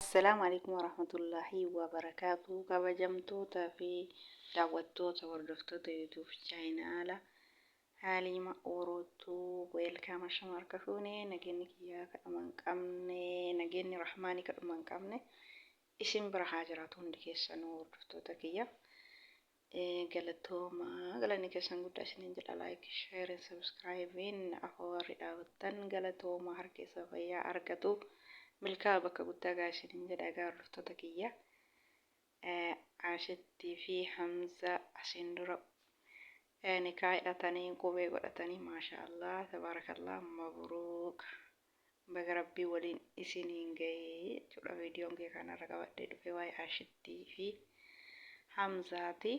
Assalaamu alaikum warahmatullaahi wabarakaatu. Kabajamtoota fi daawwattoota hordoftoota YouTube chaayinaala Haliima Orootuu weelkaama shama harka fuune, nageenyi kiyyaa kadhuma hin qabne, nageenyi rahmaanii kadhuma hin qabne isin bira haa jiraatu hundi keessanuu hordoftoota kiyya. Galatooma, galanni keessan guddaa isiniin jedha. Like, share, subscribe afoo warri dhaabattan galatooma, harka isa fayyaa argatu, milkaa'aa, bakka guddaa gaa isiniin jedha. Egaa hordoftoota kiyya, Ashittii fi Hamza asiin dura nikaa hidhatanii qubee godhatanii, maasha Allah, tabaarakallah, mabruuk, baga rabbii waliin isiniin ga'ee jechuudha. Viidiyoon kee kanarra qabadhee dhufe waa'ee Ashittii fi Hamzaati.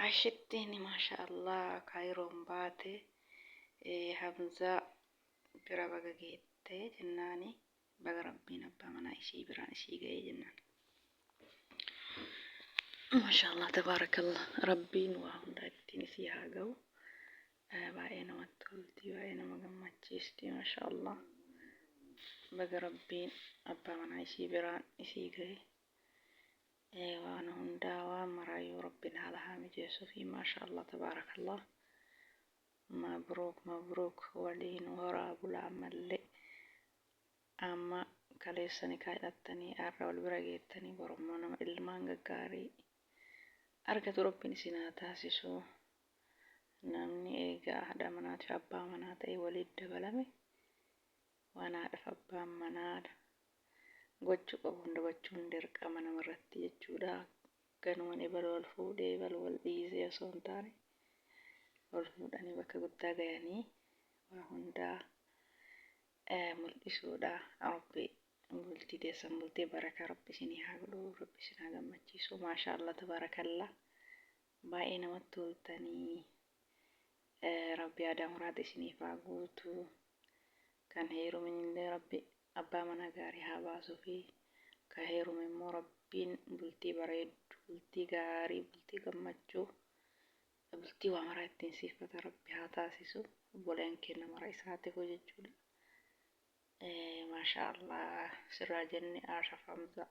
Ashittiin maasha Allah Kaayiroon baate Hamzaa bira baga geette jennaani, baga rabbiin abbaa manaa isii biraan isii ga'ee jennaan. Maasha Allah, tabaarakallah, rabbiin waa hundaa ittiin isii haa ga'u. Baay'ee namatti tolti, baay'ee nama gammachiisti, maasha Allah. Baga rabbiin abbaa manaa isii biraan isii ga'e. Waan hundaa waan maraayyuu rabbiin haala haa mijeessuu fi maasha Allah, tabaarakallah. Mabruuk, mabruuk, waliin horaa bulaa ammallee. Amma kaleessa nikaa hidhattanii har'a wal bira geettanii, borummoo nama ilmaan gaggaarii argatu rabbiin isin haa taasisu. Namni eegaa haadha manaa fi abbaa manaa ta'e waliin dabalame waan haadhaaf abbaan manaa gochuu qabu hunda gochuun dirqama namarratti jechuudha. Ganumaan ebal wal fuudhee ebal wal dhiisee osoo hin taane, wal fuudhanii bakka guddaa gayanii waa hundaa mul'isuudha. Rabbi bultii teessan bultii barakaa rabbi isinii haa godhu, rabbi isin haa gammachiisu. Maasha Allah, tabaarakallaa, baay'ee namatti toltanii, rabbi aadaa muraada isiniif haa guutu. Kan heeruminillee rabbi abbaa manaa gaarii haa baasuu fi ka heerume immoo rabbiin bultii bareeddu, bultii gaarii, bultii gammachuu, bultii waa maraa ittiin siifata rabbi haa taasisu obboleen keenya mara isaatiif jechuudha. Maasha Allah sirraa jenne, Aashaaf Hamza.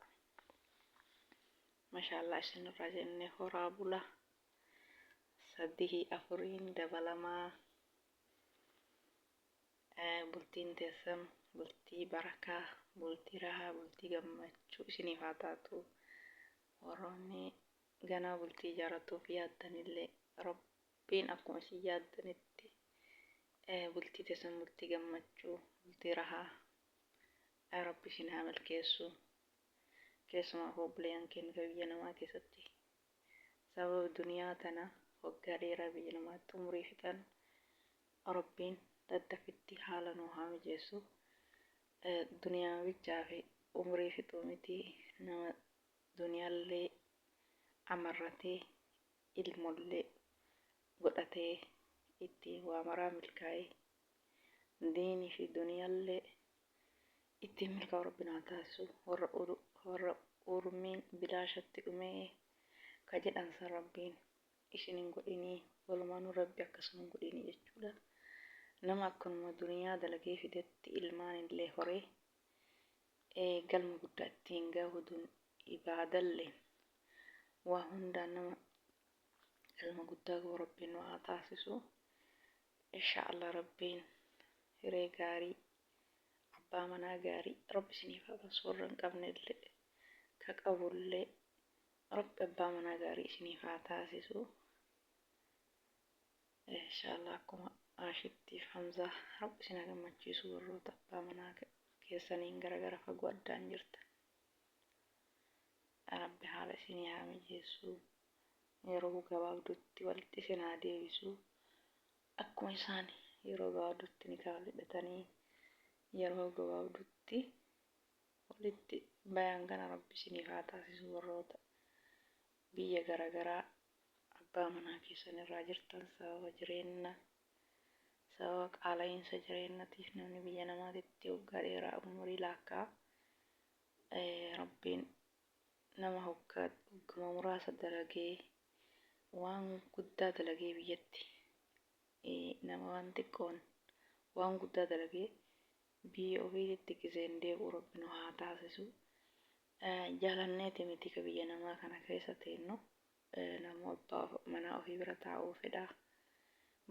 Maasha Allah isinirraa jenne, horaa bula, sadii afuriin dabalamaa, bultiin teessan bultii barakaa, bultii rahaa, bultii gammachuu isiniif haa taatu. Warroonni ganaa bultii ijaarratuuf yaaddanillee rabbiin akkuma isin yaaddanitti bultii teessan bultii gammachuu, bultii rahaa rabbi isin haa milkeessu. Keessumaa obboleeyyan keenya biyya namaa keessatti sababa duniyaa tana waggaa dheeraa biyya namaatti umurii fixan, rabbiin daddafitti haala nuu haa mijeessu. Duniyaa bichaa fi umurii fixuu miti, nama duniyaallee amarratee ilmollee godhatee itti waa maraa milkaa'ee diinii fi duniyaallee ittiin milkaa'u rabbi naa taasisu. Warra urmiin bilaashatti dhumee ka jedhan san rabbiin isin hin godhinii, walumaanuu rabbi akkasuma hin godhinii jechuudha. Nama akkanuma duniyaa dalagee fidetti ilmaan illee horee galma guddaa ittiin gahu, dun ibaadalleen waa hundaan nama galma guddaa gahu rabbiin nu haa taasisu. Insha Allah rabbiin hiree gaarii, abbaa manaa gaarii rabbi isiniif haa baasu. Warra hin qabne illee, ka qabullee rabbi abbaa manaa gaarii isiniif haa taasisu. Inshallah akkuma Ashittiif Hamzaa rabbi isin haa gammachiisu. Warroota abbaa manaa keessaniin gara gara fagoo addaan jirtan, rabbi haala isinii haa mijeessu, yeroo gabaabdutti walitti isin haa deebisu. Akkuma isaan yeroo gabaabdutti nikaa wal hidhatanii yeroo gabaabdutti walitti bayan kana rabbi isiniif haa taasisu. Warroota biyya garagaraa abbaa manaa keessan irraa jirtan, sababa jireenya, sababa qaala'iinsa jireennatiif namni biyya namaatitti waggaa dheeraa umurii laakkaa, rabbiin nama hoggaa hoggama muraasa dalagee waan guddaa dalagee biyyatti, nama waan xiqqoon waan guddaa dalagee biyya ofiititti gizeen deebi'u rabbi nu haa taasisu. Jaalanneeti miti ka biyya namaa kana keessa teennu. Namuu abbaa manaa ofii bira taa'uu fedha.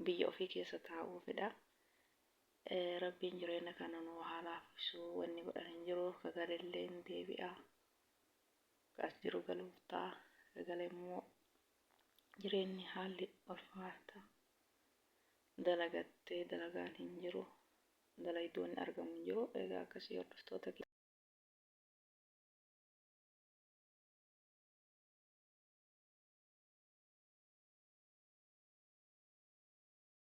Biyya ofii keessa taa'uu fedha. Rabbiin jireenya kana nuu haa laaffisu. Wanni godhan hin jiru. Ka galellee hin deebi'a. Ka as jiru galuuf ta'a. Ka gale immoo jireenyi haalli ulfaata. Dalagattee dalagaan hin jiru. Dalaydoonni argamu hin jiru. Egaa akkasii hordoftoota.